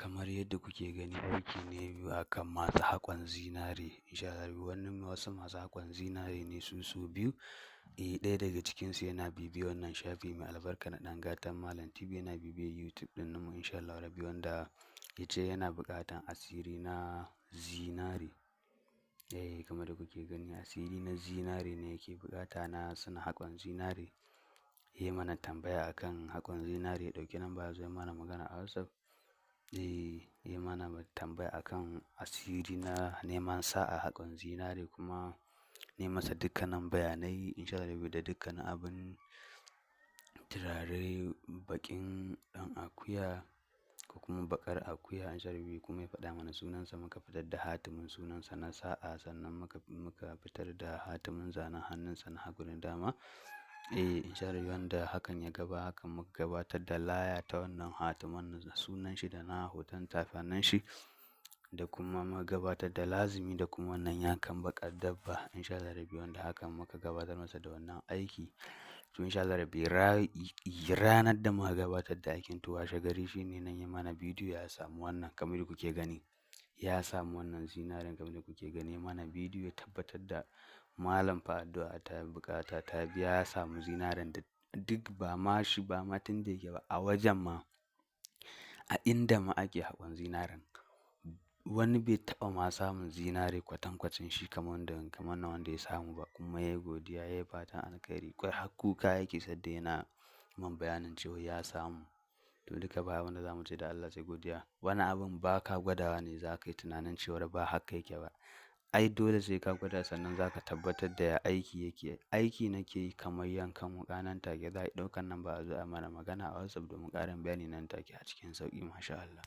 Kamar yadda kuke gani, aiki ne akan masu haƙon zinare. Insha Allah wannan wasu masu haƙon zinare ne su su biyu. Eh, ɗaya daga cikinsu yana bibiyar wannan shafi mai albarka na ɗan gatan Malam TV, yana bibiyar YouTube ɗin mu insha Allah rabbi, wanda ya ce yana buƙatan asiri na zinare. Eh, kamar da kuke gani, asiri na zinare ne yake buƙata na suna haƙon zinare. Ya yi mana tambaya akan haƙon zinare, ya ɗauki namba ya zo ya mana magana a WhatsApp. Eh, ya yi mana tambaya akan asiri na neman sa'a haƙon zinare, kuma ne masa dukkanin bayanai insha Allah da dukkanin abin turare, baƙin ɗan akuya ko kuma baƙar akuya insha Allah, kuma ya faɗa mana sunansa, muka fitar da hatimin sunansa na sa'a, sannan muka fitar da hatimin zanen hannunsa na hagu da dama. Eh, insha Allah wanda hakan ya gaba hakan muka gabatar da laya ta wannan hatiman sunan shi da na hoton tafin hannun shi, da kuma muka gabatar da lazimi da kuma wannan yankan baƙar dabba insha Allah rabbi, wanda hakan muka gabatar masa da wannan aiki. To, insha Allah rabbi, ranar da muka gabatar da aikin, to washe gari shine nan ya mana bidiyo ya samu wannan, kamar yadda kuke gani. Ya samu wannan zinaren, kamar yadda kuke gani, mana bidiyo tabbatar da malam fa addu'a ta buƙata ta biya, ya samu zinaren da duk ba ma shi ba ma tun da yake ba a wajen ma, a inda ma ake haƙon zinaren, wani bai taɓa ma samun zinare kwatankwacin shi kamar na wanda ya samu ba. Kuma ya yi godiya, ya yi fatan alkhairi, har kuka yake sadda yana man bayanin cewa ya samu. To, duka ba wanda za mu ce da Allah sai godiya. Wani abin ba ka gwadawa ne za ka yi tunanin cewar ba haka yake ba. Ai dole sai ka gwada sannan za ka tabbatar da ya aiki yake. Aiki nake yi kamar yankan wuƙa, nan take za a yi ɗaukan nan ba a zo a mana magana a WhatsApp domin ƙarin bayani nan take a cikin sauƙi, masha Allah.